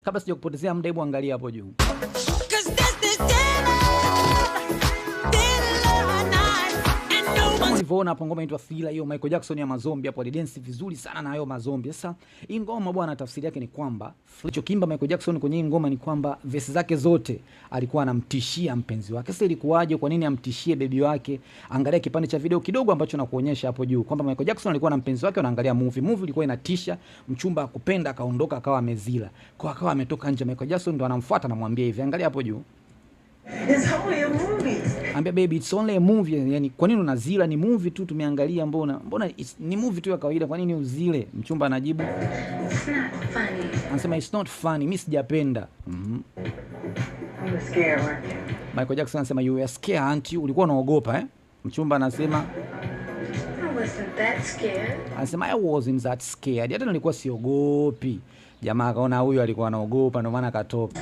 Kabla sijakupotezea muda, hebu angalia hapo juu. Kama ulivyoona hapo, ngoma inaitwa Thriller, hiyo Michael Jackson ya mazombi hapo, alidensi vizuri sana na hayo mazombi. Sasa hii ngoma bwana, tafsiri yake ni kwamba alichokimba Michael Jackson kwenye hii ngoma ni kwamba verse zake zote alikuwa anamtishia mpenzi wake. Sasa ilikuwaje? Kwa nini amtishie bebi wake? Angalia kipande cha video kidogo ambacho nakuonyesha hapo juu kwamba Michael Jackson alikuwa na mpenzi wake, wanaangalia movie. Movie ilikuwa inatisha, mchumba akupenda akaondoka akawa amezila. Kwa akawa ametoka nje, Michael Jackson ndo anamfuata anamwambia hivi, angalia hapo juu. It's only a movie. Ambia baby it's only a movie. Yani kwa nini unazila? Ni movie tu tumeangalia, mbona ni movie tu ya kawaida, kwa nini uzile? Mchumba anajibu It's not funny. Anasema it's not funny, mimi sijapenda. You were scared, weren't you? Michael Jackson anasema you were scared, aren't you? Ulikuwa unaogopa eh? Mchumba anasema I wasn't that scared. Anasema I wasn't that scared. Hata nilikuwa siogopi. Jamaa akaona huyu alikuwa anaogopa ndio maana akatoka.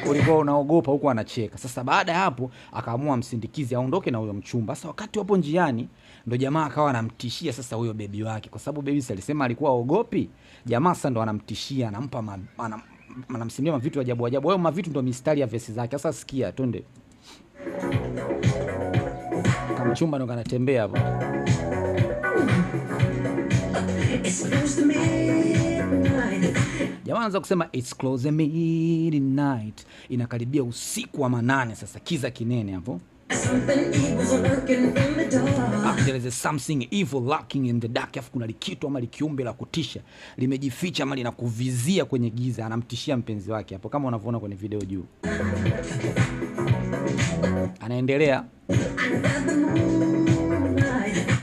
Ulikuwa unaogopa huku anacheka. Sasa baada ya hapo akaamua msindikize aondoke na huyo mchumba. Sasa wakati wapo njiani ndo jamaa akawa anamtishia sasa huyo bebi wake, kwa sababu bebi si alisema alikuwa aogopi. Jamaa sasa ndo anamtishia, anampa anamsimulia mavitu ajabu ajabu. Hayo mavitu ndo mistari ya verse zake. Sasa sikia, twende. Kama mchumba ndo kanatembea hapo. It's close to midnight. Jamaa anaanza kusema it's close to midnight. Inakaribia usiku wa manane sasa, kiza kinene hapo. Something evil's lurking in the dark. There is a something evil lurking in the dark. Alafu kuna likitu ama likiumbe la kutisha limejificha ama linakuvizia kwenye giza. Anamtishia mpenzi wake hapo kama unavyoona kwenye video juu. Anaendelea.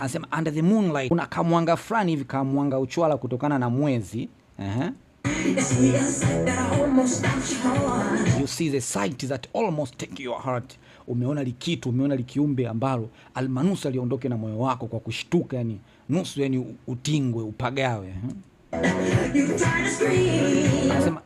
Anasema under the moonlight. Kuna kamwanga fulani hivi, kamwanga uchwala kutokana na mwezi. You see the sight that almost take your heart. Umeona likitu, umeona likiumbe ambalo almanusa liondoke na moyo wako kwa kushtuka, yani nusu, yani utingwe, upagawe. Anasema